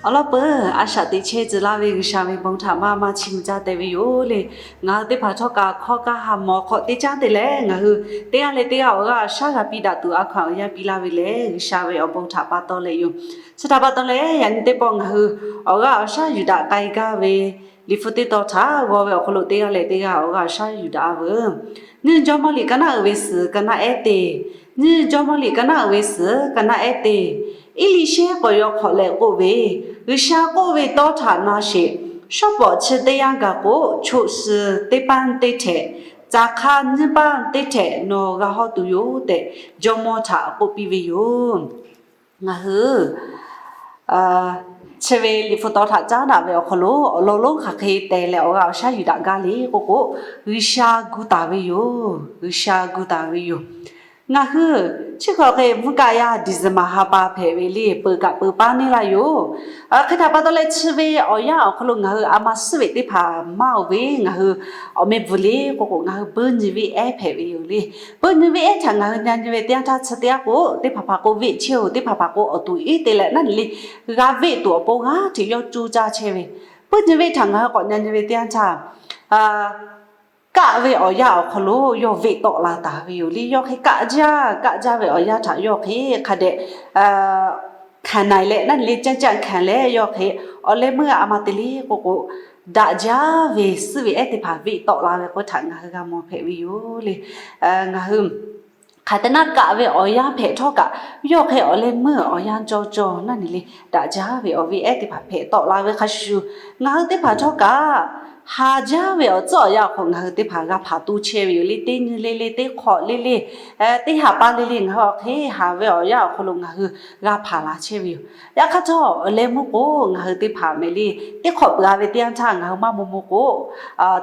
Awˬ lawn peuˬ, a shaꞈ teꞈ chehˇ tcuh laˇ ve G'uiˬsha ve bon htaꞈ maˇ maˇ chiˇ mvuh caˇ te ve yoˬ le. Ngaˬ hui teˇ hpaˍ htawˇ kaꞈ hkawˇ kaˇ ha mawˬ hk'awꞈ teˇ caˉ te leh, ngaˬ hui teˇ g'aˇ leh teˇ g'aˇ awˬ g'aˇ awˬ shaˉ g'a piˇ daꞈ tuˬ a hkaw anˬ awˬ yanˇ piˇ laˇ ve lehˬ, G'uiˬsha ve awˬ bon htaꞈ pa taw leh yoˬ. Chi htaꞈ pa taw leh, yaꞈ nyi teˇ pawˆ ngaˬ hui awˬ g'aˇ awˬ shaˉ yuˬ daꞈ k'ai gaˇ ve Liꞈ hpu teˇ tawn htaꞈ g'aw ve awˬ hk'aw lo teˇ g'aˇ leh teˇ g'aˇ awˬ g'aˇ awˬ shaˉ yuˬ daꞈ-a veuˬ. Nyiˇ Jawˇmawˇ liꞈ ka naˉ uiˍ ve suhˍ ka naˉ ehˉ teˇ. Nyiˇ Jawˇmawˇ liꞈ ka naˉ uiˍ ve suhˍ ka naˉ ehˉ teˇ. Eˇliˇshehˇ k'awꞈ yaw hk'awꞈ leh k'oˆ ve, G'uiˬsha k'oˆ ve tawˇ htaꞈ na sheˍ. Shawˉ pawˍ chi teˇ yanˇ gaˬ k'o, choˆ suh teˇ paˇ teˇ htehꞈ, caˍ hk'aˇ nyiˇ paˇ teˇ htehꞈ nawˬ g'a hawˇ tuˬ yoˬ tehꞈ, jawˇmawˇ htaꞈ k'oˆ piˇ ve yoˬ. Ngaˬ hui chi ve Liꞈ hpu taw htaꞈ caˉ daꞈ ve awˬ hk'aw lo awˬ lawn lonˉ hk'aˬ hk'e te leh awˬ g'aˇ awˬ shaˉ yuˬ daꞈ gaˇ le k'oˆ k'o, G'uiˬsha gu taˍ ve yoˬ. G'uiˬsha gu taˍ ve yoˬ. Ngaˬ hui chi hk'aˬ hk'e mvuhˇ kaˆ yaˇ December ha pa hpehꞈ ve le, peuˬ kaꞈ peuˬ paˇ neˇ laˇ yoˬ. Hk'e htaꞈ pa taw leh, chi ve awˬ yanˇ awˬ hk'aw lo ngaˬ hui a ma suhˉ ve teˇ hpaˍ maˇ oˬ ve, ngaˬ hui awˬ meh bvuhˬ le k'oˆ k'o, ngaˬ hui beuˆ nyi venˇ ehˉ hpehꞈ ve yoˬ le. Beuˆ nyi venˇ ehˉ htaꞈ ngaˬ hui na nyi ve teˇ yanˇ htaˇ, chi teˇ yanˇ k'o teˇ hpaˍ hpaˍ k'o venˇ chehˇ-oˬ, teˇ hpaˍ hpaˍ k'o awˬ tuˬ iˉ te leh naˉ nyi le, g'a venˇ tuˬ awˬ pon g'aˇ hteꞈ yawˇ coˇ caˇ chehˇ ve. Beuˆ nyi venˇ htaꞈ ngaˬ hui k'awꞈ na nyi ve teˇ yanˇ htaˇ, kaˆ ve awˬ yanˇ awˬ hk'aw lo yawˇ venˇ tawˆ la taˍ ve yoˬ le. Yawˇ hk'e kaˆ jaˇ kaˆ jaˇ ve awˬ yanˇ htaꞈ yawˇ hk'e hk'a dehꞈ hkanˍ na leh naˉ nyi le, caˇ caˇ hkanˍ leh yawˇ hk'e awˬ leh meuˇ a ma te le k'oˆ k'o, daꞈ jaˇ ve suhˉ ve ehˉ teˇ hpaˍ venˇ tawˆ la ve k'oˆ htaꞈ ngaˬ hui g'a mawˬ hpehꞈ ve yoˬ le. Ngaˬ hui hk'aˬ te naˉ kaˆ ve awˬ yanˇ hpehꞈ htawˇ kaꞈ, yawˇ hk'e awˬ leh meuˇ awˬ yanˇ cawˇ cawˇ naˉ nyi le, daꞈ jaˇ ve awˬ venˇ ehˉ teˇ hpaˍ hpehꞈ tawˆ la ve hk'a shuˍ shuˍ, ngaˬ hui teˇ hpaˍ htawˇ kaꞈ haˍ jaˇ ve awˬ tcuhˉ awˬ yanˇ awˬ hk'aw ngaˬ hui teˇ hpaˍ g'a hpanˍ toˇ chehˇ ve yoˬ le. Teˇ nyi le le, teˇ hk'awꞈ le le, teˇ ha pa le le, ngaˬ hui awˬ hk'e haˍ ve awˬ yanˇ awˬ hk'aw lo ngaˬ hui g'a hpanˍ la chehˇ ve yoˬ. Yaꞈ hk'aˇ htawˇ, awˬ leh meuˇ k'o ngaˬ hui teˇ hpaˍ mehˍ le, teˇ hk'awꞈ peuˬ-a ve teˇ yanˇ htaˇ ngaˬ hui maˇ maw maw k'o,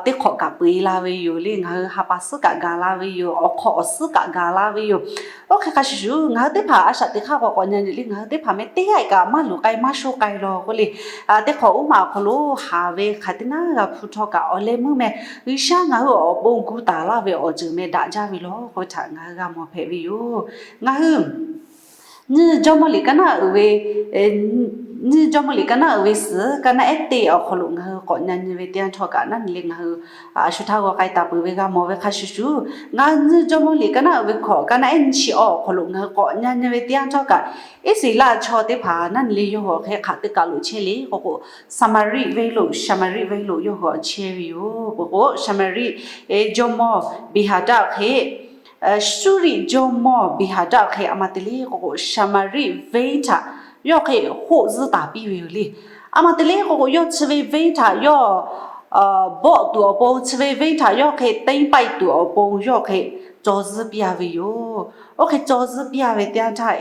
teˇ hk'awꞈ kaꞈ peu-e la ve yoˬ le. Ngaˬ hui ha pa suhˉ kaꞈ gaˬ la ve yoˬ. Awˬ hk'awꞈ awˬ suhˉ kaꞈ gaˬ la ve yoˬ. Oˇ hk'e hk'a shuˍ shuˍ, ngaˬ hui teˇ hpaˍ a shaꞈ teꞈ hk'aˇ k'awꞈ k'awꞈ nyi nyi le, ngaˬ hui teˇ hpaˍ meh teˇ g'aˇ kaꞈ maˇ luˬ k'ai maˇ shoˆ k'ai law k'oˆ le. Teˇ hk'awꞈ uˉ maˬ awˬ hk'aw lo haˍ ve hk'aˬ te naˉ g'a hpu htawˇ kaꞈ awˬ leh meuˇ meh G'uiˬsha ngaˬ hui awˬ bon gu taˍ laˇ ve awˬ ceuˬ meh daꞈ jaˇ ve law k'oˆ ve htaꞈ ngaˬ hui g'a mawˬ hpehꞈ ve yoˬ. Ngaˬ hui Nyiˇ Jawˇmawˇ liꞈ ka naˉ uiˍ ve, Nyiˇ Jawˇmawˇ liꞈ ka naˉ uiˍ ve suhˍ ka naˉ ehˉ teˇ awˬ hk'aw lo ngaˬ hui k'awꞈ nyi nyi ve teˇ yanˇ htawˇ kaꞈ naˉ nyi le, ngaˬ hui a shu htaˇ g'aw k'ai taˍ peuˬ ve g'a mawˬ ve hk'a shuˍ shuˍ, ngaˬ hui Nyiˇ Jawˇmawˇ liꞈ ka naˉ uiˍ ve hkawꞈ ka naˉ ehˉ nyiˇ chi awˬ hk'aw lo ngaˬ hui k'awꞈ nyi nyi ve teˇ yanˇ htawˇ kaꞈ, Iˉsaˍreˍlaˆ chaw teˇ hpaˍ naˉ nyi le yawˇ hui awˬ hk'e hk'aˬ teˇ kaˬ lo chehˇ le k'oˆ k'o, Saˍmaˍriˆ venˇ lo, Saˍmaˍriˆ venˇ lo yawˇ hui awˬ chehˇ ve yoˬ. K'oˆ k'o, Saˍmaˍriˆ jawˇmawˇ Beˍhaˍdaˆ hk'e Suˇriˆ jawˇmawˇ Beˍhaˍdaˆ hk'e a ma te le k'oˆ k'o, Saˍmaˍriˆ venˇ htaꞈ yawˇ hk'e hoˆ zuhˇ taˍ piˇ ve yoˬ le. A ma te le k'oˆ k'o, yawˇ chi ve venˇ htaꞈ yawˇ bawˆ tuˬ awˬ pon, chi ve venˇ htaꞈ yawˇ hk'e teˇ paiˆ tuˬ awˬ pon yawˇ hk'e caw zuhˇ piˇ-a ve yoˬ. Oˇ hk'e caw zuhˇ piˇ-a ve teˇ yanˇ htaˇ,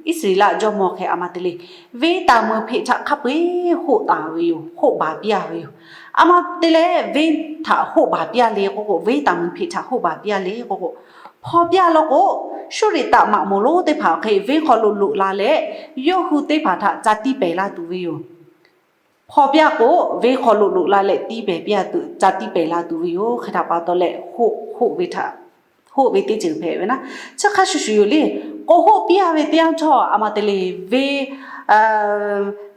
Iˉsaˍreˍlaˆ jawˇmawˇ hk'e a ma te le, venˇ taˍ meuˍ hpeꞈ htaꞈ hk'a peu-eˬ hoˆ taˍ ve yoˬ. Hoˆ baˬ piˇ-a ve yoˬ. A ma te leh venˇ htaꞈ hoˆ baˬ piˇ-a le k'oˆ k'o, venˇ taˍ meuˍ hpeꞈ htaꞈ hoˆ baˬ piˇ-a le k'oˆ k'o, hpaw piˇ-a law k'o, Suˇriˆ taꞈ maꞈ moˍ lonˉ teˇ hpaˍ hk'e venˇ hk'aw lo loꞈ la leh, yawˇ hui teˇ hpaˍ htaꞈ ca tiˇ pehˍ la tuˬ ve yoˬ. Hpaw piˇ-a k'o, venˇ hk'aw lo loꞈ la leh tiˇ pehˍ piˇ-a tuˬ, ca tiˇ pehˍ la tuˬ ve yoˬ. Hk'e htaꞈ pa taw leh hoˆ, hoˆ ve htaꞈ hoˆ ve teˇ ceuˬ hpehꞈ ve naˉ, chi hk'a shuˍ shuˍ yoˬ le. K'o hoˆ piˇ-a ve teˇ yanˇ htawˇ a ma te le, venˇ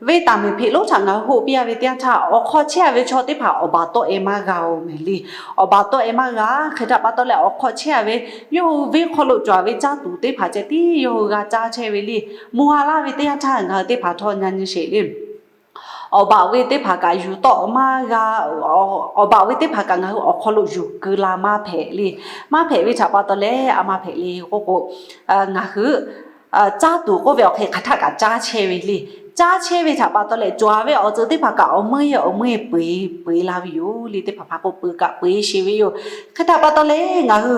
venˇ taˍ meuˍ hpeꞈ lonˉ htaꞈ ngaˬ hui hoˆ piˇ-a ve teˇ yanˇ htaˇ, awˬ hk'aw chehˇ-a ve chaw teˇ hpaˍ awˬ baˬ tawˆ-e maˇ g'a-oˬ mehˍ le. Awˬ baˬ tawˆ-e maˇ g'a. Hk'e htaꞈ pa taw leh awˬ hk'aw chehˇ-a ve, yawˇ hui venˇ hk'aw lo cawˬ-a ve caˇ tuˬ teˇ hpaˍ ceh tiˉ yawˇ hui g'a caˇ chehˇ ve le. Mvuh-a laˇ ve teˇ yanˇ htaˇ ngaˬ hui teˇ hpaˍ htawˇ nyi nyi sheˍ le. Awˬ baˬ ve teˇ hpaˍ kaꞈ yuˬ tawˆ maˇ g'a. Awˬ baˬ ve teˇ hpaˍ kaꞈ ngaˬ hui awˬ hk'aw lo yuˬ keu la maˇ hpehꞈ le. Maˇ hpehꞈ ve htaꞈ pa taw leh a ma hpehꞈ le k'oˆ k'o, ngaˬ hui caˇ tuˬ k'oˆ ve awˬ hk'e hk'aˬ htaˆ kaꞈ caˇ chehˇ ve le. Caˇ chehˇ ve htaꞈ pa taw leh cawˬ-a ve awˬ ceuˬ teˇ hpaˍ kaꞈ awˬ meuˇ awˬ meuˇ peu-e peu-e la ve yoˬ le. Teˇ hpaˍ hpaˍ k'o peu kaꞈ peu-e sheˍ ve yoˬ. Hk'e htaꞈ pa taw leh ngaˬ hui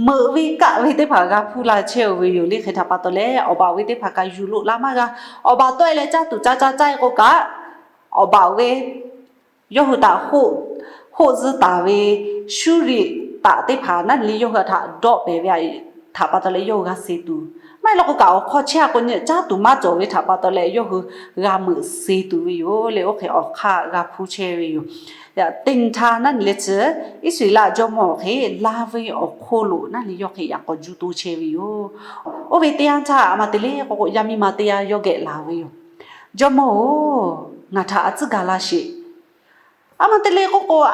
meuꞈ ve kaˆ ve teˇ hpaˍ g'a hpuˇ la chehˇ-oˬ ve yoˬ le. Hk'e htaꞈ pa taw leh awˬ baˬ ve teˇ hpaˍ kaꞈ yuˬ loꞈ la maˇ g'a. Awˬ baˬ tawˆ-e leh caˇ tuˬ ca ca caˇ-e k'o kaꞈ, awˬ baˬ ve yawˇ hui htaꞈ hoˆ zuhˇ taˍ ve Suˇriˆ taꞈ teˇ hpaˍ naˉ nyi le yawˇ hui htaꞈ dawˆ pehˍ ve htaꞈ pa taw leh yawˇ hui g'a suh tuˬ, maˇ heˆ law k'o kaꞈ awˬ hk'aw chehˇ-a k'o nyi caˇ tuˬ maˇ cawˬ ve htaꞈ pa taw leh yawˇ hui g'a meuꞈ suh tuˬ ve yoˬ le. Oˇ hk'e awˬ hk'aˇ g'a hpuˇ chehˇ ve yoˬ. Yaꞈ teˇ nyi htaˇ naˉ nyi le chi Iˉsaˍreˍlaˆ jawˇmawˇ hk'e laˇ venˇ awˬ hk'oˆ lo naˉ nyi yawˇ hk'e yaꞈ k'awꞈ juˇ toˇ chehˇ ve yoˬ. Oˇ ve teˇ yanˇ htaˇ a ma te le k'oˆ k'o, yaˇ miˇ ma teˇ yanˇ yawˇ geh laˬ ve yoˬ. Jawˇmawˇ-oˬ, ngaˬ htaꞈ a tcuhˉ gaˬ la sheˍ. A ma te leh k'oˆ k'o,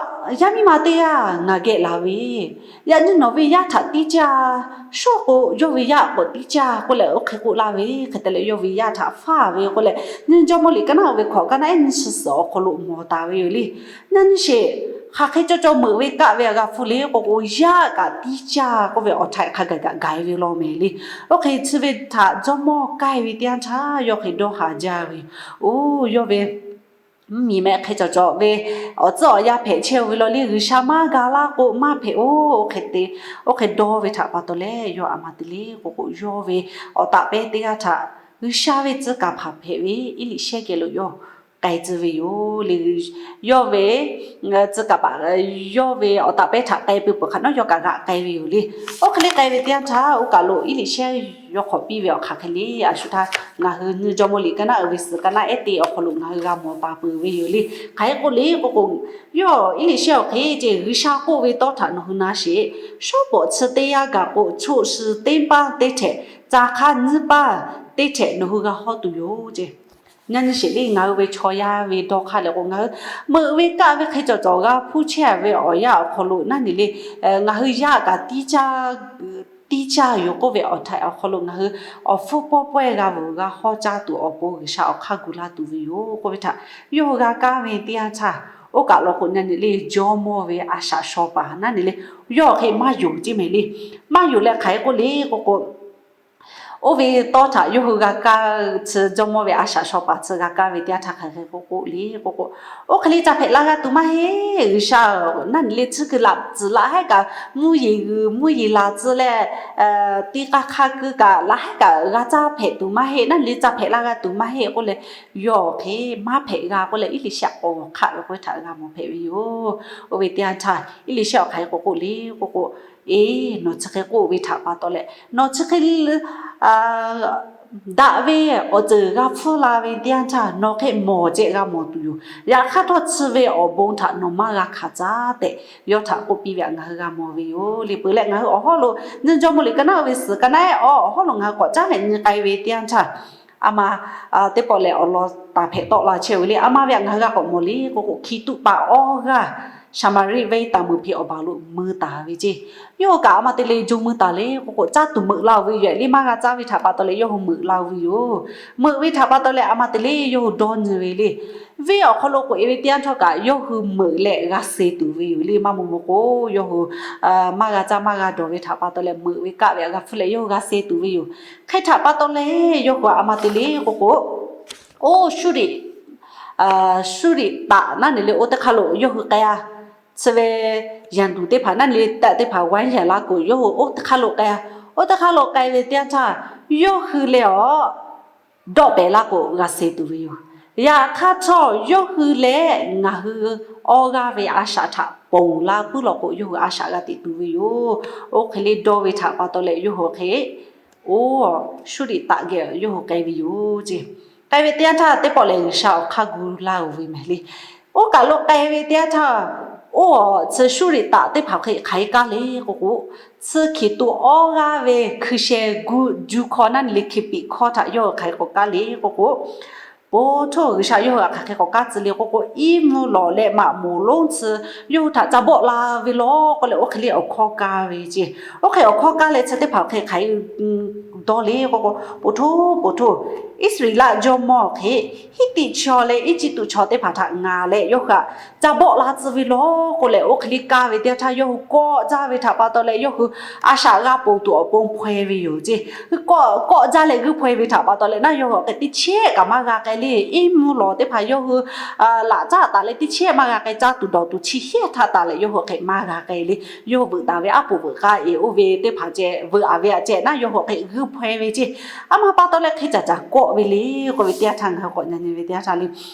yaˇ miˇ ma teˇ g'aˇ ngaˬ geh laˬ ve, yaꞈ nyi nawˬ ve yaˇ htaꞈ tiˇ caˇ, shawˉ k'o yawˇ ve yaˇ k'awꞈ tiˇ caˇ k'oˆ leh oˇ hk'e k'oˆ laˇ ve hk'e te leh, yawˇ ve yaˇ htaꞈ faˇ ve k'oˆ leh, nyiˇ Jawˇmawˇ liꞈ ka naˉ uiˍ ve hkawꞈ ka naˉ ehˉ nyiˇ chi suhˍ awˬ hk'aw lo mawˬ taˍ ve yoˬ le. Yaꞈ nyi sheˍ, hk'aˬ hk'e caw caw meuꞈ ve kaˆ ve a g'a hpfuhˇ le k'oˆ k'o, yaˇ kaꞈ tiˇ caˇ k'oˆ ve awˬ htaiꞈ hk'a gaˬ kaꞈ gaˬ e ve law mehˍ le. Oˇ hk'e chi ve htaꞈ Jawˇmawˇ k'ai ve teˇ yanˇ htaˇ yawˇ hk'e dawˇ haˍ jaˇ ve yoˬ. Oˇ, yawˇ ve mvuhˇmiˬ meh hk'e cawˬ cawˬ ve awˬ tcuhˉ awˬ yanˇ hpehꞈ chehˇ ve law le, G'uiˬsha maˇ ga laˇ k'o maˇ hpehꞈ-oˬ. Oˇ hk'e te, oˇ hk'e dawˇ ve htaꞈ pa taw leh, yawˇ a ma te le k'oˆ k'o, yawˇ ve awˬ taꞈ pehˇ teˇ g'aˇ htaꞈ G'uiˬsha ve tcuh kaˍ hpaˍ hpehꞈ ve Eˇliˇshehˇ geh lo yawˇ k'ai tcuh ve yoˬ le. Yawˇ ve tcuh kaˍ hpaˍ, yawˇ ve awˬ taꞈ pehˇ htaꞈ k'ai peuˬ peuˬ hk'aˬ nawˉ yawˇ kaꞈ g'aꞈ k'ai ve yoˬ le. Oˇ hk'e le k'ai ve teˇ yanˇ htaˇ, oˇ kaˬ lo Eˇliˇshehˇ yawˇ hk'awꞈ piˇ ve awˬ hk'aˬ hk'e le, a shu htaˇ ngaˬ hui nyiˇ Jawˇmawˇ liꞈ ka naˉ uiˍ ve suhˍ ka naˉ ehˉ te awˬ hk'aw lo ngaˬ hui g'a mawˬ taˍ peuˬ ve yoˬ le. Hk'aˬ hk'e k'oˆ le k'oˆ k'o, yawˇ Eˇliˇshehˇ awˬ hk'e ce, G'uiˬsha k'oˆ ve tawˇ htaꞈ nawˬ hui na sheˍ. Shawˉ pawˍ chi teˇ yanˇ gaˬ k'o, choˆ shi teˇ paˇ teˇ htehꞈ, ca hk'aˇ nyiˇ paˇ teˇ htehꞈ nawˬ hui g'a hawˇ tuˬ yoˬ ce. Yaꞈ nyi sheˍ le, ngaˬ hui ve chaw yaˇ ve dawˇ hk'aˇ leh k'o, ngaˬ hui meuꞈ ve kaˆ ve hk'e cawˬ cawˬ g'a hpuˇ chehˇ ve awˬ yanˇ awˬ hk'aw lo naˉ nyi le, ngaˬ hui yaˇ kaꞈ tiˇ caˇ yoˬ k'oˆ ve awˬ htaiꞈ awˬ hk'aw lo ngaˬ hui awˬ hpfuhˇ pawˇ pawehˇ g'a veuˬ g'a hawˇ caˇ tuˬ awˬ pon G'uiˬsha awˬ hk'aˇ gu laˇ tuˬ ve yoˬ k'oˆ ve htaꞈ yawˇ hui g'a kaˇ ve teˇ yanˇ htaˇ, oˇ kaˬ law k'o, yaꞈ nyi le jawˇmawˇ ve a shaꞈ shaw paˍ naˉ nyi le, yawˇ hk'e maˇ yonˍ ceˇ mehˍ le. Maˇ yonˍ leh hk'aˬ hk'e k'oˆ le k'oˆ k'o, oˇ ve tawˇ htaꞈ yawˇ hui g'a kaˇ, chi jawˇmawˇ ve a shaꞈ shaw paˍ chi g'a kaˇ ve teˇ yanˇ htaˇ hk'aˬ hk'e k'oˆ k'oˆ le k'oˆ k'o, oˇ hk'e le ca hpehꞈ la g'a tuˬ maˇ heˆ. G'uiˬsha naˉ nyi le chi hkui laꞈ tcuhˍ laꞈ haiˉ kaꞈ mvuhˇ yeˬ g'uiˬ mvuhˇ yeˬ laˬ tcuh leh, teˇ k'aˇ hk'aˇ keu kaꞈ laꞈ haiˉ kaꞈ g'a caˇ hpehꞈ tuˬ maˇ heˆ, naˉ nyi le ca hpehꞈ la g'a tuˬ maˇ heˆ k'oˆ leh, yawˇ hk'e maˇ hpehꞈ g'a k'oˆ leh, Eˇliˇshehˇ k'awꞈ hk'aˆ ve k'oˆ ve htaꞈ g'a mawˬ hpehꞈ ve yoˬ. Oˇ ve teˇ yanˇ htaˇ Eˇliˇshehˇ awˬ hk'aˬ hk'e k'oˆ k'oˆ le k'oˆ k'o, Eˬ, nawˬ chi hk'e k'oˆ ve htaꞈ pa taw leh, nawˬ chi hk'e daꞈ ve awˬ ceuˬ g'a hpfuhˇ la ve teˇ yanˇ htaˇ nawˬ hk'e mawˬ ceh g'a mawˬ tuˬ yoˬ. Yaꞈ hk'aˇ htawˇ chi ve awˬ bon htaꞈ nawˬ maˇ g'a hkanˍ caˉ tehꞈ yawˇ htaꞈ k'oˆ piˇ ve htaꞈ ngaˬ hui g'a mawˬ ve yoˬ le. Peuˬ leh ngaˬ hui awˬ hawˉ lo nyiˇ Jawˇmawˇ liꞈ ka naˉ ve suhˍ ka naˉ ehˉ awˬ hawˉ lo ngaˬ hui k'awꞈ caˉ leh nyi k'ai ve teˇ yanˇ htaˇ, a ma teˇ pawˆ lehˬ awˬ lawn taˍ hpehꞈ tawˆ la chehˇ ve le. A ma ve htaꞈ ngaˬ hui g'a k'awꞈ mawˬ le k'oˆ k'o, hkiˬ tuꞈ paˍ awˇ g'aˇ Saˍmaˍriˆ venˇ taˍ meuꞈ hpeꞈ awˬ baˬ lo mui taˍ ve ceˇ. Yawˇ hui kaꞈ a ma te le jo mui taˍ le k'oˆ k'o, caˇ tuˬ meuꞈ la-oˬ ve yoˬ le. Maˇ g'a caˇ ve htaꞈ pa taw leh yawˇ hui meuꞈ la-oˬ ve yoˬ. Meuꞈ ve htaꞈ pa taw leh a ma te le yawˇ hui dawˇ nyi ve le. Venˇ awˬ hk'aw lo k'oꞈ e ve teˇ yanˇ htawˇ kaꞈ yawˇ hui meuꞈ leh g'a suh tuˬ ve yoˬ le. Maˇ maw maw k'o, yawˇ hui maˇ g'a caˇ maˇ g'a dawˬ ve htaꞈ pa taw leh meuꞈ ve kaˆ ve htaꞈ g'a hpfuhˇ leh yawˇ hui g'a suh tuˬ ve yoˬ. Hk'e htaꞈ pa taw leh yawˇ hui a ma te le k'oˆ k'o, oˇ Suˇriꞈ, Suˇriꞈ taꞈ naˉ nyi le oˇ teˇ hk'aˇ lo yawˇ hui k'ai-a. Chi ve yaꞈ duˬ teˇ hpaˍ naˉ nyi le taˆ teˇ hpaˍ waiˉ yaˍ laˇ k'o, yawˇ hui oˇ teˇ hk'aˇ lo k'ai-a. Oˇ teˇ hk'aˇ lo k'ai ve teˇ yanˇ htaˇ, yawˇ hui leh awˬ dawˆ pehˍ laˇ k'o g'a suh tuˬ ve yoˬ. Yaꞈ hk'aˇ htawˇ yawˇ hui leh ngaˬ hui awˇ g'aˇ ve a shaꞈ htaꞈ ponˬ laˇ puiˉ law k'o, yawˇ hui a shaꞈ g'a teꞈ tuˬ ve yoˬ. Oˇ hk'e le dawˇ ve htaꞈ pa taw leh yawˇ hui hk'e oˇ Suˇriꞈ taꞈ geh yawˇ hui k'ai ve yoˬ ceˇ. K'ai ve teˇ yanˇ htaˇ teˇ pawˆ lehˬ G'uiˬsha awˬ hk'aˇ gu laˇ-oˬ ve mehˍ le. Oˇ kaˬ lo k'ai ve teˇ yanˇ htaˇ, oˇ awˬ chi Suˇriꞈ taꞈ teˇ hpaˍ hk'e hk'aˬ hk'e kaˇ le k'oˆ k'o, chi hkiˬ tuꞈ awˇ g'aˇ ve hkui sheh gu ju hkawˇ naˉ nyi le hkiˬ piꞈ hkawˇ htaꞈ yawˇ hui hk'aˬ hk'e k'awꞈ kaˇ le k'oˆ k'o, po htoˇ G'uiˬsha yawˇ hui htaꞈ hk'aˬ hk'e k'awꞈ kaˇ tcuh le k'oˆ k'o, iˉ mvuhˇ lawˬ leh maꞈ moˍ lonˉ tcuh yawˇ hui htaꞈ ca bawˆ la ve law k'oˆ leh oˇ hk'e le awˬ hkawˇ kaˇ ve ceˇ. Oˇ hk'e awˬ hkawˇ kaˇ leh chi teˇ hpaˍ hk'e hk'aˬ hk'e dawˇ le k'oˆ k'o, po htoˇ po htoˇ, Iˉsaˍreˍlaˆ jawˇmawˇ hk'e Hiˉtiˆ chaw leh Eˇjiˇtuꞈ chaw teˇ hpaˍ htaꞈ ngaˬ leh yawˇ hui htaꞈ ca bawˆ la tcuh ve law k'oˆ leh oˇ hk'e le kaˇ ve teˇ yanˇ htaˇ yawˇ hui kawˆ jaˇ ve htaꞈ pa taw leh yawˇ hui a shaꞈ g'a ponˬ tuˬ awˬ pon hpaweh ve yoˬ ceˇ. Kawˆ jaˇ leh g'uiˇ hpaweh ve htaꞈ pa taw leh naˉ yawˇ hui hk'e teˇ chehˇ kaꞈ maˇ g'a k'ai le. Iˉ mvuhˇ lawˬ teˇ hpaˍ yawˇ hui laꞈ caˉ taˍ leh teˇ chehˇ maˇ g'a k'ai, caˇ tuˬ dawˬ tuˬ chi hehˇ htaˇ taˍ leh yawˇ hui hk'e maˇ g'a k'ai le. Yawˇ hui veuꞈ taˍ ve aˉ poꞈ veuꞈ k'aˇ e oˇ ve teˇ hpaˍ ceh veuꞈ a ve aꞈ ceh naˉ yawˇ hui hk'e g'uiˇ hpaweh ve ceˇ. A ma pa taw leh hk'e caˬ caˬ kawˆ ve le k'oˆ ve teˇ yanˇ htaˇ ngaˬ hui k'awꞈ nyi nyi ve teˇ yanˇ htaˇ le,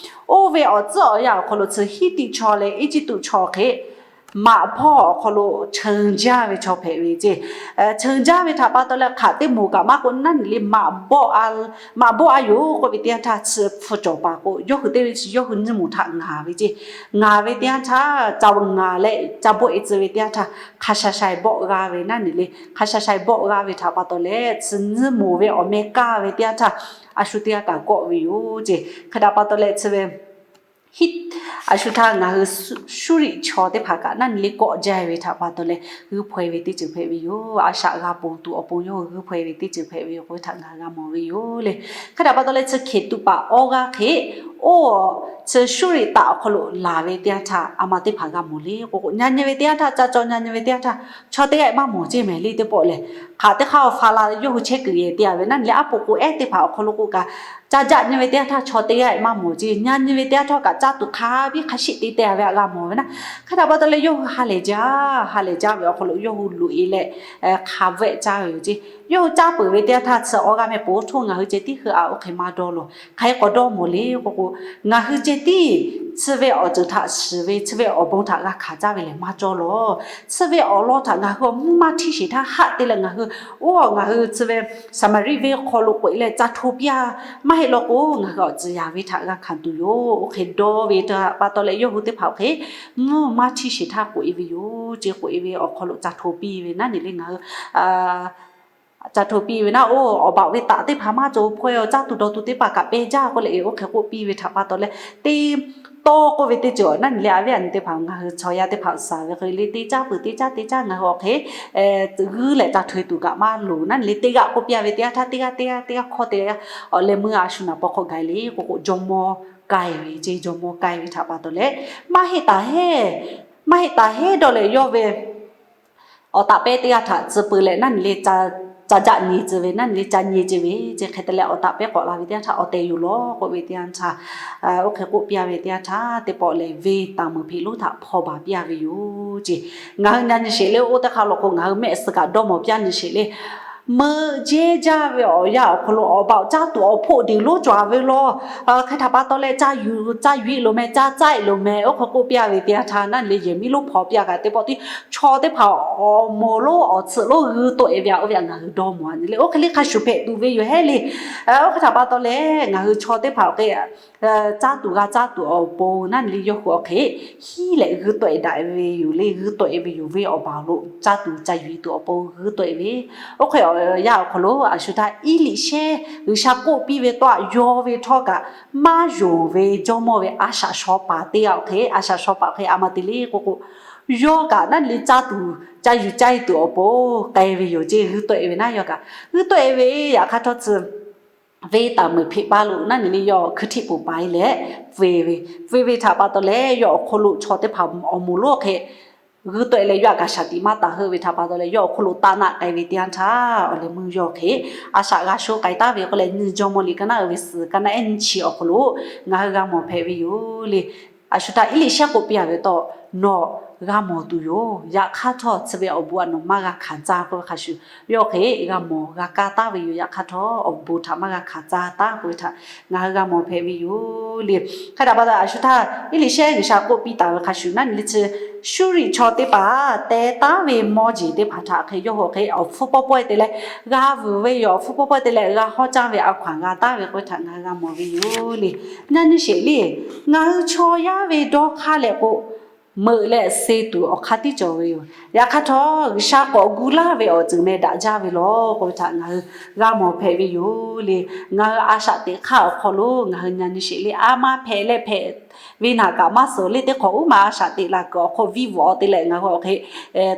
oˇ ve awˬ tcuhˉ awˬ yanˇ awˬ hk'aw lo chi Hiˉtiˆ chaw leh Eˇjiˇtuꞈ chaw hk'e maꞈ hpawˇ awˬ hk'aw lo cheu jaˇ ve chaw hpehꞈ ve ceˇ. Cheu jaˇ ve htaꞈ pa taw leh hk'aˬ teˇ moˍ kaꞈ maˇ k'oˆ naˉ nyi le, maꞈ bawˆ a yoˬ k'oˆ ve teˇ yanˇ htaˇ chi hpu cawˬ paˍ k'o yawˇ hui teˇ ve chi yawˇ hui nyiˇ moˍ htaꞈ ngaˬ ve ceˇ. Ngaˬ ve teˇ yanˇ htaˇ ca ngaˬ leh ca bawˆ e tcuh ve teˇ yanˇ htaˇ hk'a sha sha bawˆ g'a ve naˉ nyi le, hk'a sha sha bawˆ g'a ve htaꞈ pa taw leh chi nyiˇ moˍ ve awˬ meh kaˇ ve teˇ yanˇ htaˇ a shu teˇ g'aˇ kaꞈ kawˆ ve yoˬ ceˇ. Hk'e htaꞈ pa taw leh chi ve Hiˉ, a shu htaˇ ngaˬ hui Suˇriˆ chaw teˇ hpaˍ kaꞈ naˆ nyi le kawˆ jaˇ ve htaꞈ pa taw leh g'uiˇ hpaw e ve teˇ ceuˬ hpehꞈ ve yoˬ. A shaꞈ g'a ponˬ tuˬ awˬ pon yawˇ hui g'uiˇ hpaw e ve teˇ ceuˬ hpehꞈ ve yoˬ k'oˆ ve htaꞈ ngaˬ hui g'a mawˬ ve yoˬ le. Hk'e htaꞈ pa taw leh chi hkeꞈ tuꞈ paˍ awˇ g'aˇ hk'e, oˇ chi Suˇriˆ taꞈ awˬ hk'aw lo laˬ ve teˇ yanˇ htaˇ a ma teˇ hpaˍ g'a mawˬ le k'o k'o, nyi nyi ve teˇ yanˇ htaˇ, ca caw nyi nyi ve teˇ yanˇ htaˇ, chaw teˇ g'aˇ maˇ mawˬ ceˇ mehˍ le teˇ pawˆ lehˬ. Hk'aˬ teˇ hk'aˇ awˬ faˍ la yawˇ hui chehˇ kuiˬ yehˬ te a ve naˆ nyi le aˉ poꞈ k'o ehˉ teˇ hpaˍ awˬ hk'aw lo k'o kaꞈ, ca jaˆ nyi ve teˇ yanˇ htaˇ chaw teˇ g'aˇ maˇ mawˬ ceˇ. Nyi nyi ve teˇ yanˇ htaˇ kaꞈ caˇ tuˬ hk'a biˇ hk'a shiˆ te te a ve htaꞈ g'a mawˬ ve naˆ. Hk'e htaꞈ pa taw leh yawˇ hui ha lehˬ jaˇ, ha lehˬ jaˇ ve awˬ hk'aw lo yawˇ hui loꞈ e leh hk'a bvehˆ caˇ ve yoˬ ceˇ. Yawˇ hui caˇ peuˬ ve teˇ yanˇ htaˇ chi awˇ g'aˇ mehˆ po htawˇ ngaˬ hui ceh tiˉ hui a oˇ hk'e maˇ dawˇ lawˬ. Hk'aˬ hk'e k'awꞈ dawˇ mawˬ le k'o k'o, ngaˬ hui ceh tiˉ chi ve awˬ ceuˬ htaꞈ shiˍ ve, chi ve awˬ bon htaꞈ g'a hkanˍ caˇ ve lehˬ maˇ cawˇ lawˬ. Chi ve awˬ lawn htaꞈ ngaˬ hui awˬ mvuhˇ maˇ htiˇ sheˍ htaˇ haˆ te leh ngaˬ hui oˇ ngaˬ hui chi ve Saˍmaˍriˆ venˇ hk'aw lo k'oꞈ e leh ca hto piˇ a, maˇ heˆ law k'o ngaˬ hui awˬ tcuhˍ yaˍ ve htaꞈ g'a hkanˍ tuˬ yoˬ. Oˇ hk'e dawˇ ve htaꞈ pa taw leh yawˇ hui teˇ hpaˍ oˇ hk'e mvuhˇ maˇ htiˇ sheˍ htaˇ k'oꞈ e ve yoˬ ceˇ. K'oꞈ e ve awˬ hk'aw lo ca hto piˇ ve naˆ nyi le ngaˬ hui ca hto piˇ ve naˆ, oˇ awˬ baꞈ ve taꞈ teˇ hpaˍ maˇ cawˬ hpaw e, awˬ caˇ tuˬ dawˬ tuˬ teˇ hpaˍ kaꞈ pehˇ jaˇ k'oˆ leh oˇ hk'e k'oˆ piˇ ve htaꞈ pa taw leh, teˇ tawˇ k'oˆ ve teˇ ceuˬ naˆ nyi le a viˉ a nyi teˇ hpaˍ ngaˬ hui chaw yaˇ teˇ hpaˍ shaˍ ve hk'e le teˇ caˉ peuˬ teˇ caˉ teˇ caˉ ngaˬ hui awˬ hk'e g'uiˇ leh ca hto e tuˬ kaꞈ maˇ loˍ. Naˆ nyi le teˇ g'aˇ k'oˆ piˇ a ve teˇ yanˇ htaˇ teˇ g'aˇ teˇ g'aˇ teˇ g'aˇ hkawˇ te le, awˬ leh meuˇ a shu naˍ paw hk'aw gaˬ e le k'o k'o jawˇmawˇ k'ai ve ceˇ. Jawˇmawˇ k'ai ve htaꞈ pa taw leh, maˇ heˆ taˍ heˆ, maˇ heˆ taˍ heˆ dawˇ leh yawˇ ve awˬ taꞈ pehˇ teˇ g'aˇ htaꞈ tcuh peu leh naˆ nyi le ca jaˆ nyi tcuh ve, naˆ nyi le ca nyi tcuh ve ceˇ. Hk'e te leh awˬ taꞈ pehˇ k'awꞈ la ve teˇ yanˇ htaˇ awˬ tehˬ yoˬ lawˬ k'oˆ ve teˇ yanˇ htaˇ, oˇ hk'e k'oˆ piˇ a ve teˇ yanˇ htaˇ teˇ pawˆ lehˬ venˇ taˍ meuˍ hpeꞈ lonˉ htaꞈ hpaw baˬ piˇ a ve yoˬ ceˇ. Ngaˬ hui nyi nyi sheˍ le, oˇ teˇ hk'aˇ law k'o ngaˬ hui mehˆ suh kaꞈ dawˇ mawˬ piˇ a nyi sheˍ le. Meuꞈ jehˇ jaˇ ve awˬ yanˇ awˬ hk'aw lo awˬ baꞈ awˬ caˇ tuˬ awˬ hpoˆ deˬ lonˉ cawˬ a ve law. Hk'e htaꞈ pa taw leh ca yuˬ ca yuˬ e loˬ meh, ca caˇ e loˬ meh, oˇ hk'e k'oˆ piˇ a ve teˇ yanˇ htaˇ naˆ nyi le yehˬ miˉ lonˉ hpaw piˇ a kaꞈ teˇ pawˆ tiˉ chaw teˇ hpaˍ awˬ moˍ lonˉ awˬ tsuhꞈ lonˉ g'uiˇ tawˆ e ve a oˇ ve a ngaˬ hui dawˇ mawˬ a nyi le. Oˇ hk'e le hk'a shuˍ hpehꞈ tuˬ ve yoˬ hehˉ le. Oˇ hk'e htaꞈ pa taw leh ngaˬ hui chaw teˇ hpaˍ awˬ hk'e caˇ tuˬ g'a caˇ tuˬ awˬ pon naˆ nyi le yawˇ hui awˬ hk'e hiˉ leh g'uiˇ tawˆ e daꞈ ve yoˬ le. G'uiˇ tawˆ e ve yoˬ, venˇ awˬ baˬ lo caˇ tuˬ ca yuˬ e tuˬ awˬ pon g'uiˇ tawˆ e ve. Oˇ hk'e awˬ yanˇ awˬ hk'aw lo a shu htaˇ Eˇliꞈ shehˇ G'uiˬsha k'oˆ piˇ ve tawˇ htaꞈ yaw ve htawˇ kaꞈ maˇ yonˍ ve jawˇmawˇ ve a shaꞈ shaw paˍ teˇ g'aˇ awˬ hk'e, a shaꞈ shaw paˍ hk'e a ma te le k'o k'o, yawˇ kaꞈ naˆ nyi le caˇ tuˬ ca yuˬ caˇ e tuˬ awˬ pon k'ai ve yoˬ ceˇ. G'uiˇ tawˆ e ve naˆ yawˇ kaꞈ g'uiˇ tawˆ e ve, yaꞈ hk'aˇ htawˇ tcuh venˇ taˍ meuˍ hpeꞈ paˇ lo naˆ nyi le yawˇ hkui htiˆ poˬ paˍ e leh pfuhˇ e ve, pfuhˇ e ve htaꞈ pa taw leh yawˇ awˬ hk'aw lo chaw teˇ hpaˍ awˬ moˍ lonˉ awˬ hk'e g'uiˇ tawˆ e leh yawˇ htaꞈ kaꞈ shaˍ tiꞈ maˇ taˍ heuˆ ve htaꞈ pa taw leh yawˇ awˬ hk'aw lo taˆ naˆ k'ai ve teˇ yanˇ htaˇ, awˬ leh meuˇ yawˇ hk'e a shaꞈ g'a sho k'ai taˍ ve k'oˆ leh nyi Jawˇmawˇ liꞈ ka naˆ uiˍ ve suhˍ ka naˆ ehˉ nyiˇ chi awˬ hk'aw lo ngaˬ hui g'a mawˬ hpehꞈ ve yoˬ le. A shu htaˇ Eˇliˇshehˇ k'oˆ piˇ a ve tawˇ, nawˬ g'a mawˬ tuˬ yoˬ. Yaꞈ hk'aˇ htawˇ chi ve awˬ bon a nawˬ maˇ g'a hkanˍ caˇ k'oˆ ve hk'a shuˍ, yawˇ hk'e g'a mawˬ g'a kaˇ taˍ ve yoˬ. Yaꞈ hk'aˇ htawˇ awˬ bon htaꞈ maˇ g'a hkanˍ caˇ taˍ k'oˆ ve htaꞈ ngaˬ hui g'a mawˬ hpehꞈ ve yoˬ le. Hk'e htaꞈ pa taw a shu htaˇ Eˇliˇshehˇ G'uiˬsha k'oˆ piˇ taˍ ve hk'a shuˍ naˆ nyi le chi Suˇriˆ chaw teˇ hpaˍ teh taˉ ve mawˇ jeˬ teˇ hpaˍ htaꞈ hk'e yawˇ hui hk'e awˬ hpfuhˇ pawˇ pawehˇ te leh g'a vuiˬ ve yoˬ. Awˬ hpfuhˇ pawˇ pawehˇ te leh g'a hawˉ caˇ ve a hkaw anˬ g'a taˍ ve k'oˆ ve htaꞈ ngaˬ hui g'a mawˬ ve yoˬ le. Nyi nyi sheˍ le. Ngaˬ hui chaw yaˇ ve dawˇ hk'aˇ leh k'o, meuꞈ leh se tuˬ awˬ hk'aˇ tiˉ cawˬ ve yoˬ. Yaꞈ hk'aˇ htawˇ G'uiˬsha k'awꞈ gu laˇ ve awˬ ceuˬ meh daꞈ jaˇ ve lawˬ k'oˆ ve htaꞈ ngaˬ hui g'a mawˬ hpehꞈ ve yoˬ le. Ngaˬ hui a shaꞈ teꞈ hk'aˇ awˬ hk'aw lo ngaˬ hui nyi nyi sheˍ le. A ma hpehꞈ leh hpehꞈ ve naˬ kaꞈ maˇ suhˍ le. Teˇ hk'awꞈ uˉ ma a shaꞈ teꞈ la kuiˬ awˬ hk'aw viˇ vawꞈ te leh ngaˬ hui awˬ hk'e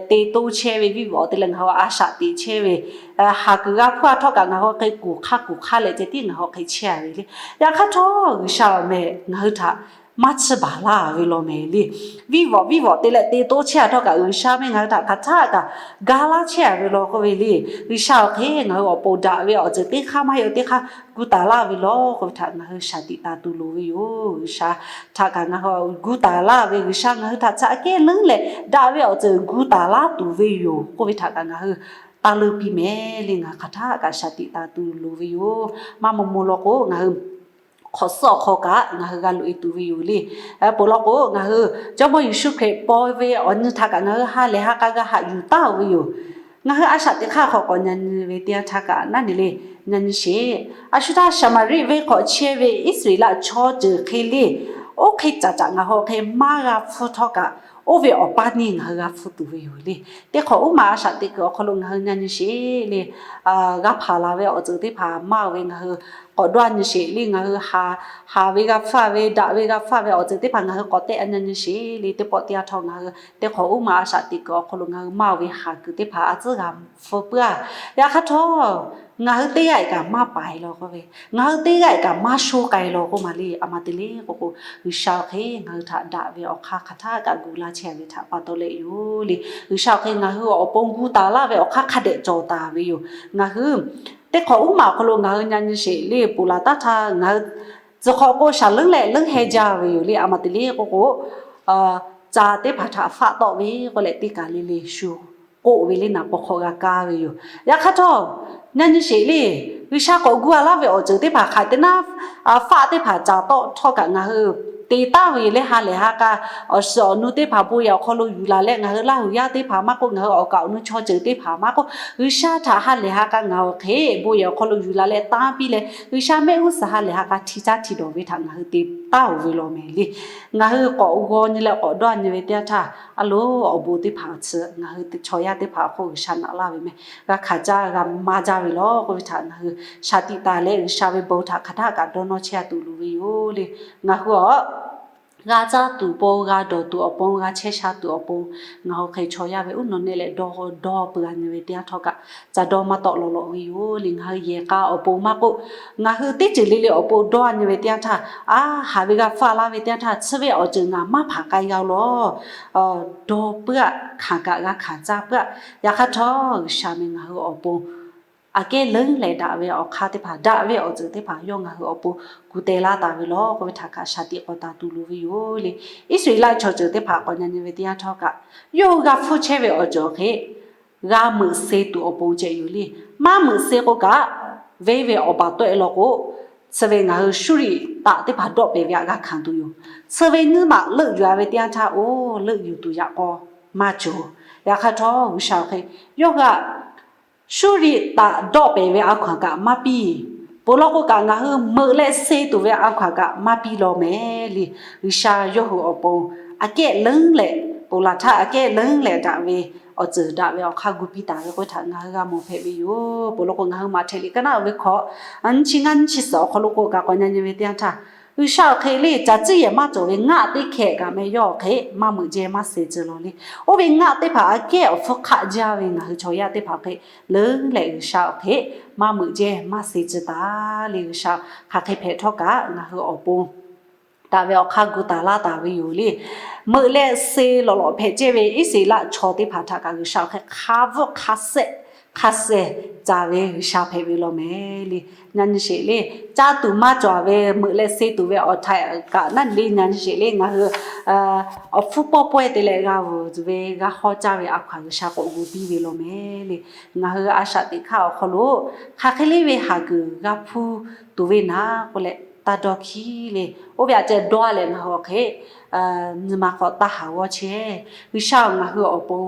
te toˇ chehˇ ve, viˇ vawꞈ te leh ngaˬ hui a shaꞈ teꞈ chehˇ ve, haˍ kuiˬ g'a hpuˇ a htawˇ kaꞈ ngaˬ hui hk'e kuˬ hk'aˇ kuˬ hk'aˇ leh ceh tiˉ ngaˬ hui hk'e chehˇ a ve le. Yaꞈ hk'aˇ htawˇ G'uiˬsha awˬ meh ngaˬ hui htaꞈ maˇ chiˇ baˬ laˇ ve law meh le. Viˇ vawꞈ viˇ vawꞈ te leh te toˇ chehˇ a htawˇ kaꞈ G'uiˬsha meh ngaˬ hui htaꞈ hk'aˬ htaˆ kaꞈ ga laˇ chehˇ a ve law k'oˆ ve le. G'uiˬsha awˬ hk'e ngaˬ hui awˬ pon daꞈ ve awˬ ceuˬ teˇ hk'aˇ maˇ heˆ teˇ hk'aˇ gu taˍ laˇ ve law k'oˆ ve htaꞈ ngaˬ hui shaˍ tiꞈ taˍ tuˬ loˍ ve yoˬ. G'uiˬsha htaꞈ kaꞈ ngaˬ hui gu taˍ laˇ ve, G'uiˬsha ngaˬ hui htaꞈ chi aꞈ kehˉ leuˉ leh daꞈ ve awˬ ceuˬ gu taˍ laˇ tuˬ ve yoˬ k'oˆ ve htaꞈ kaꞈ ngaˬ hui taˇ leuˉ piˇ meh le. Ngaˬ hui hk'aˬ htaˆ kaꞈ shaˍ tiꞈ taˍ tuˬ loˍ ve yoˬ. Maˇ maw maw law k'o ngaˬ hui hk'awꞈ suhˉ awˬ hk'aw kaꞈ ngaˬ hui g'a loꞈ e tuˬ ve yoˬ le. Peuˬ law k'o ngaˬ hui Jawˇmawˇ Yeˍsuˆ Hkriꞈ paw ve awˬ nyi htaꞈ kaꞈ ngaˬ hui ha lehˬ ha k'a g'a haꞈ yuˬ taˍ ve yoˬ. Ngaˬ hui a shaꞈ teꞈ hk'aˇ hk'aw k'awꞈ nyi nyi ve teˇ yanˇ htaˇ kaꞈ naˆ nyi le, nyi nyi sheˍ. A shu htaˇ Saˍmaˍriˆ venˇ hk'aw chehˇ ve Iˉsaˍreˍlaˆ chaw ceuˬ hk'e le, oˇ hk'e caꞈ caꞈ ngaˬ hui hk'e maˇ g'a hpfuhˇ htawˇ kaꞈ, oˇ ve awˬ paˇ nyi ngaˬ hui g'a hpfuhˇ tuˬ ve yoˬ le. Teˇ hk'awꞈ uˉ maˬ a shaꞈ teꞈ kuiˬ awˬ hk'aw lo ngaˬ hui nyi nyi sheˍ le, g'a hpanˍ la ve awˬ ceuˬ teˇ hpaˍ maˇ oˬ ve ngaˬ hui k'awꞈ dawˇ nyi sheˍ le. Ngaˬ hui haˍ ve g'a hpfuhˇ ve, daꞈ ve g'a hpfuhˇ ve awˬ ceuˬ teˇ hpaˍ ngaˬ hui k'awꞈ tehˆ a nyi nyi sheˍ le. Teˇ pawˆ teˇ yanˇ htawˇ ngaˬ hui teˇ hk'awꞈ uˉ maˬ a shaꞈ teꞈ kuiˬ awˬ hk'aw lo ngaˬ hui maˇ oˬ ve haˍ kuiˬ teˇ hpaˍ a tcuhˉ g'a hpfuhˇ puiˉ a. Yaꞈ hk'aˇ htawˇ, ngaˬ hui teˇ g'aˇ kaꞈ maˇ paiˍ law k'oˆ ve, ngaˬ hui teˇ g'aˇ kaꞈ maˇ sho k'ai law k'oˆ maˬ le. A ma te le k'oˆ k'o, G'uiˬsha awˬ hk'e ngaˬ hui htaꞈ daꞈ ve awˬ hk'aˇ hk'aˬ htaˇ kaꞈ gu laˇ chehˇ ve htaꞈ pa taw leh yoˬ le. G'uiˬsha awˬ hk'e ngaˬ hui awˬ pon gu taˍ laˇ ve awˬ hk'aˇ hk'a dehꞈ cawˬ taˍ ve yoˬ. Ngaˬ hui teˇ hk'awꞈ uˉ maˬ awˬ hk'aw lo ngaˬ hui nyi nyi sheˍ le, ponˬ laˬ taˉ htaˇ ngaˬ hui tcuh hk'awꞈ k'o shaˍ leuˉ leh leuˉ heh jaˇ ve yoˬ le. A ma te le k'oˆ k'o, ca teˇ hpaˍ htaꞈ faˆ tawˆ ve k'oˆ leh teˇ kaˬ le le shu k'oˆ ve le naˍ paw hk'aw g'a kaˇ ve yoˬ. Yaꞈ hk'aˇ htawˇ, nyi nyi sheˍ le, G'uiˬsha k'awꞈ gu a laˇ ve awˬ ceuˬ teˇ hpaˍ hk'aˬ te naˉ, faˆ teˇ hpaˍ caˍ tawˆ htawˇ kaꞈ ngaˬ hui te taˍ ve le. Ha lehˬ ha k'a awˬ suhˍ awˬ nu teˇ hpaˍ bon yehˬ awˬ hk'aw lo yuˬ laˬ leh ngaˬ hui laˇ huˍ yaˇ teˇ hpaˍ maˇ k'oˆ, ngaˬ hui awˬ kaˍ awˬ nu chaw ceuˬ teˇ hpaˍ maˇ k'oˆ, G'uiˬsha htaꞈ ha lehˬ ha k'a ngaˬ hui awˬ hk'e bon yehˬ awˬ hk'aw lo yuˬ laˬ leh tanˇ piˇ leh G'uiˬsha mehˆ g'uˇ suhˍ ha lehˬ ha k'a hti caˇ hti dawˬ ve htaꞈ ngaˬ hui te taˍ oˬ ve law mehˍ le. Ngaˬ hui k'awꞈ g'aw nyi leh k'awꞈ dawˇ nyi ve teˇ yanˇ htaˇ, a loˍ awˬ bon teˇ hpaˍ chi ngaˬ hui chaw yaˇ teˇ hpaˍ awˬ hk'oˆ G'uiˬsha naꞈ laˇ ve mehˬ. G'a hkanˍ jaˇ g'a maˇ jaˇ ve law k'oˆ ve htaꞈ ngaˬ hui shaˍ tiꞈ taˍ leh G'uiˬsha ve bon htaꞈ hk'aˬ htaˇ kaꞈ dawˇ nawˇ chehˇ a tuˬ loˍ ve yoˬ le. Ngaˬ hui awˬ g'a caˇ tuˬ pon, g'a dawˬ tuˬ awˬ pon, g'a chehˇ sha tuˬ awˬ pon, ngaˬ hui hk'e chaw yaˇ ve uˉ nawˬ nehˆ leh dawˇ dawˇ peuˬ a nyi ve teˇ yanˇ htawˇ kaꞈ ca dawˇ maˇ tawˆ lawˬ lawꞈ ve yoˬ le. Ngaˬ hui yehˬ k'a awˬ pon maˇ k'oˆ, ngaˬ hui teˇ ceuˬ le le awˬ pon dawˇ a nyi ve teˇ yanˇ htaˇ, a haˍ ve g'a hpfuhˇ a laˇ ve teˇ yanˇ htaˇ, chi ve awˬ ceuˬ ngaˬ maˇ hpanˍ k'ai g'a law. Dawˇ puiˉ aꞈ, hkanˍ kaꞈ g'a hkanˍ caˇ puiˉ aꞈ. Yaꞈ hk'aˇ htawˇ, G'uiˬsha meh ngaˬ hui awˬ pon aꞈ kehˉ leuˉ leh daꞈ ve awˬ hk'aˇ teˇ hpaˍ, daꞈ ve awˬ ceuˬ teˇ hpaˍ yawˇ ngaˬ hui awˬ pon gu teh laˇ taˍ ve law k'oˆ ve htaꞈ kaꞈ shaˍ tiꞈ k'awꞈ taˍ tuˬ loˍ ve yoˬ le. Iˉsaˍreˍlaˆ chaw ceuˬ teˇ hpaˍ k'awꞈ nyi nyi ve teˇ yanˇ htawˇ kaꞈ, yawˇ hui g'a hpfuhˇ chehˇ ve awˬ ceuˬ awˬ hk'e g'a meuꞈ se tuˬ awˬ pon ceh yoˬ le. Maˇ meuꞈ se k'o kaꞈ, venˇ ve awˬ baˬ tawˆ e law k'o, chi ve ngaˬ hui Suˇriˆ taꞈ teˇ hpaˍ dawˆ pehˍ ve aꞈ g'a hkanˍ tuˬ yoˬ. Chi ve nyiˇ maꞈ leuˆ yuˬ a ve teˇ yanˇ htaˇ, oˇ leuˆ yuˬ tuˬ yaꞈ k'aw maˇ cawˬ. Yaꞈ hk'aˇ htawˇ, G'uiˬsha awˬ hk'e yawˇ g'a Suˇriˆ taꞈ dawˆ pehˍ ve a hkaw anˬ kaꞈ maˇ piˇ. Ponˬ law k'o kaꞈ ngaˬ hui meuꞈ leh se tuˬ ve a hkaw anˬ kaꞈ maˇ piˇ law mehˍ le. G'uiˬsha yawˇ hui awˬ pon aꞈ kehˉ leuˉ leh, ponˬ laˬ htaˇ aꞈ kehˉ leuˉ leh daꞈ ve awˬ ceuˬ daꞈ ve awˬ hk'aˇ gu piˇ taˍ ve k'oˆ ve htaꞈ ngaˬ hui g'a mawˬ hpehꞈ ve yoˬ. Ponˬ law k'o ngaˬ hui maꞈ hteꞈ liꞈ kaˉ naˉ ve hkawꞈ nyiˇ chi ngaˇ nyiˇ chi suhˍ awˬ hk'aw lo k'o kaꞈ k'awꞈ nyi nyi ve teˇ yanˇ htaˇ, G'uiˬsha awˬ hk'e le caˬ ciˇ yehˬ maˇ cawˬ ve ngaˆ teˇ hkeh kaꞈ meh yawˇ awˬ hk'e maˇ meuꞈ jehˇ maˇ se tcuh law le. Oˇ ve ngaˆ teˇ hpaˍ aꞈ kehˉ awˬ hpfuhˇ hk'aˆ jaˇ ve ngaˬ hui chaw yaˇ teˇ hpaˍ awˬ hk'e leuˉ leh G'uiˬsha awˬ hk'e maˇ meuꞈ jehˇ maˇ se tcuh taˍ le. G'uiˬsha hk'aˬ hk'e hpehꞈ htawˇ kaꞈ ngaˬ hui awˬ pon daꞈ ve awˬ hk'aˇ gu taˍ laˇ taˍ ve yoˬ le. Meuꞈ leh se lawꞈ lawꞈ hpehꞈ cehˇ ve Iˉsaˍreˍlaˆ chaw teˇ hpaˍ htaꞈ kaꞈ G'uiˬsha awˬ hk'e hk'a bvuhˆ hk'a sehˆ hk'a sehˍ caˍ ve G'uiˬsha hpehꞈ ve law mehˍ le. Nyi nyi sheˍ le, caˇ tuˬ maˇ cawˬ ve meuꞈ leh se tuˬ ve awˬ htaiꞈ kaꞈ naˉ le nyi nyi sheˍ le. Ngaˬ hui awˬ hpfuhˇ pawˇ pawehˇ te leh g'a veuˬ ve g'a hawˇ caˇ ve a hkaw anˬ G'uiˬsha k'awꞈ gu piˇ ve law mehˍ le. Ngaˬ hui a shaꞈ teꞈ hk'aˇ awˬ hk'aw lo hk'aˬ hk'e le ve haˍ kuiˬ g'a hpuˇ tuˬ ve naˍ k'oˆ leh taˇ dawˇ hkiˉ le. Oˇ ve aꞈ ceh dawˇ leh ngaˬ hui awˬ hk'e nyi ma hk'aw taˇ haˍ g'awˇ chehˇ. G'uiˬsha ngaˬ hui awˬ pon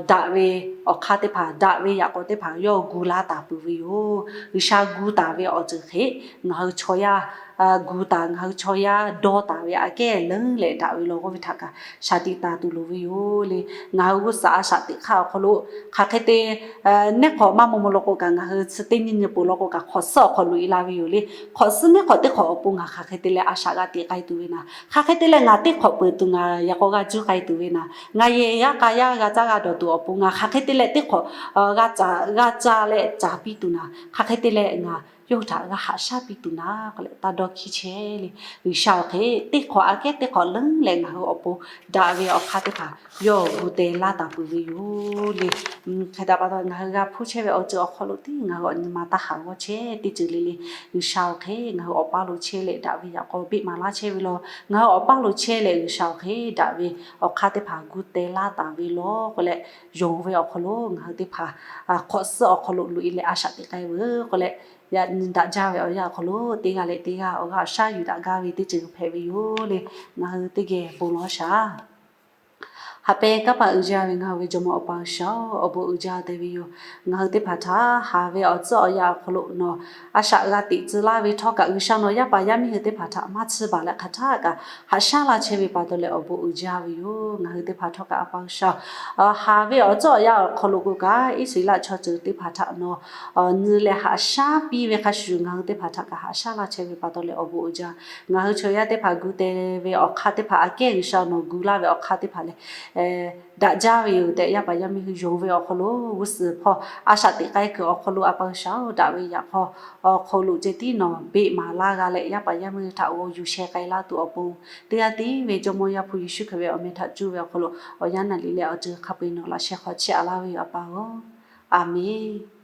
daꞈ ve awˬ hk'aˇ teˇ hpaˍ, daꞈ ve yaꞈ k'aw teˇ hpaˍ yawˇ gu laˇ taˍ peuˬ ve yoˬ. G'uiˬsha gu taˍ ve awˬ ceuˬ hk'e ngaˬ hui chaw yaˇ gu taˍ, ngaˬ hui chaw yaˇ dawˇ taˍ ve aꞈ kehˉ leuˉ leh daꞈ ve law k'oˆ ve htaꞈ kaꞈ shaˍ tiꞈ taˍ tuˬ loˍ ve yoˬ le. Ngaˬ hui g'uˇ suhˍ a shaꞈ teꞈ hk'aˇ awˬ hk'aw lo hk'aˬ hk'e te neˇ hk'awꞈ maˇ maw maw law k'o kaꞈ ngaˬ hui chi teˇ nyi nyi ponˬ law k'o kaꞈ hk'awꞈ suhˉ awˬ hk'aw loꞈ e la ve yoˬ le. Hk'awꞈ suhˉ neˇ hk'awꞈ teˇ hk'awꞈ awˬ pon ngaˬ hk'aˬ hk'e te leh a shaꞈ g'a teꞈ k'ai tuˬ ve naˍ, hk'aˬ hk'e te leh ngaˬ teˇ hk'awꞈ peuˬ tuˬ ngaˬ yaꞈ k'aw g'a juˇ k'ai tuˬ ve naˍ, ngaˬ yehˬ yaˇ k'a yaˇ g'a caˇ g'a dawˬ tuˬ awˬ pon ngaˬ hk'aˬ hk'e te leh teˇ hk'awꞈ g'a caˇ g'a caˇ leh caˍ piˇ tuˬ naˍ, hk'aˬ hk'e te leh ngaˬ yawˇ hui htaꞈ g'a haꞈ shaˉ piˇ tuˬ naˍ k'oˆ leh taˇ dawˇ hkiˉ chehˇ le. G'uiˬsha awˬ hk'e teˇ hk'awꞈ aꞈ kehˉ teˇ hk'awꞈ leuˉ leh ngaˬ hui awˬ pon daꞈ ve awˬ hk'aˇ teˇ hpaˍ yawˇ gu teh laˇ taˍ peuˬ ve yoˬ le. Hk'e te pa taw ngaˬ hui g'a hpuˇ chehˇ ve awˬ ceuˬ awˬ hk'aw lo tiˉ ngaˬ hui awˬ nyi ma taˇ haˍ g'awˇ chehˇ. Teˇ ceuˬ le le G'uiˬsha awˬ hk'e ngaˬ hui awˬ paˇ lo chehˇ leh daꞈ ve yaꞈ k'aw beˆ maˍ laˇ chehˇ ve law. Ngaˬ hui awˬ paˇ lo chehˇ leh G'uiˬsha awˬ hk'e daꞈ ve awˬ hk'aˇ teˇ hpaˍ gu teh laˇ taˍ ve law k'oˆ leh, yonˍ ve awˬ hk'aw lo ngaˬ hui teˇ hpaˍ hk'awꞈ suhˉ awˬ hk'aw lo loꞈ e leh a shaꞈ teꞈ k'ai veuˬ k'oˆ leh, yaꞈ nyi daꞈ jaˇ ve awˬ yanˇ awˬ hk'aw lo teˇ g'aˇ leh teˇ g'aˇ awˬ g'aˇ awˬ shaˉ yuˬ daꞈ gaˇ ve teˇ ceuˬ hpehꞈ ve yoˬ le. Ngaˬ hui teˇ geh bon lawˬ shaˍ. Haꞈ pehnˇ kanˇ paˍ uiˍ jaˇ ve ngaˬ hui ve Jawˇmawˇ Awˬ pa G'uiˬsha-oˬ, awˬ bon uiˍ jaˇ te ve yoˬ. Ngaˬ hui teˇ hpaˍ htaꞈ haˍ ve awˬ tcuhˉ awˬ yanˇ awˬ hk'aw lo nawˬ a shaꞈ g'a teꞈ tcuh laˇ ve htawˇ kaꞈ, G'uiˬsha nawˬ yaˇ paˍ yaˇ miˇ hui teˇ hpaˍ htaꞈ maˇ tsuhˇ baˬ leh hk'aˬ htaˆ kaꞈ haꞈ shaˉ laˇ chehˇ ve pa taw leh awˬ bon uiˍ jaˇ ve yoˬ. Ngaˬ hui teˇ hpaˍ htawˇ kaꞈ A pa G'uiˬsha-oˬ, haˍ ve awˬ tcuhˉ awˬ yanˇ awˬ hk'aw lo k'o kaꞈ, Iˉsaˍreˍlaˆ chaw ceuˬ teˇ hpaˍ htaꞈ nawˬ nyi leh haꞈ shaˉ piˇ ve hk'a shuˍ, ngaˬ hui teˇ hpaˍ htaꞈ kaꞈ haꞈ shaˉ laˇ chehˇ ve pa taw leh awˬ bon uiˍ jaˇ. Ngaˬ hui chaw yaˇ teˇ hpaˍ gu te ve awˬ hk'aˇ teˇ hpaˍ, aꞈ kehˉ G'uiˬsha nawˬ gu laˇ ve awˬ hk'aˇ teˇ hpaˍ lehˬ, daꞈ jaˇ ve yoˬ tehꞈ, yaˇ paˍ yaˇ miˇ hui yonˍ ve awˬ hk'aw lo g'uˇ suhˍ hpawˇ a shaꞈ teꞈ k'ai kuiˬ awˬ hk'aw lo A pa G'uiˬsha-oˬ, daꞈ ve yaꞈ hk'aw awˬ hk'aw lo ceh tiˉ nawˬ beˆ maˍ laˇ g'a leh, yaˇ paˍ yaˇ miˇ hui htaꞈ g'aw yuˬ sheh k'ai laˇ tuˬ awˬ pon, teˇ g'aˇ tiˉ ve Jawˇmawˇ Yaˇ hpu Yeˍsuˆ Hkriꞈ ve awˬ meh htaꞈ cuˇ ve awˬ hk'aw lo awˬ yanˇ naˬ liꞈ leh awˬ ceuˬ hk'a peu-eˬ nawˬ laꞈ sheh hk'aw chehˇ a laˇ ve yoˬ, A pa-oˬ. Aˍmenˍ.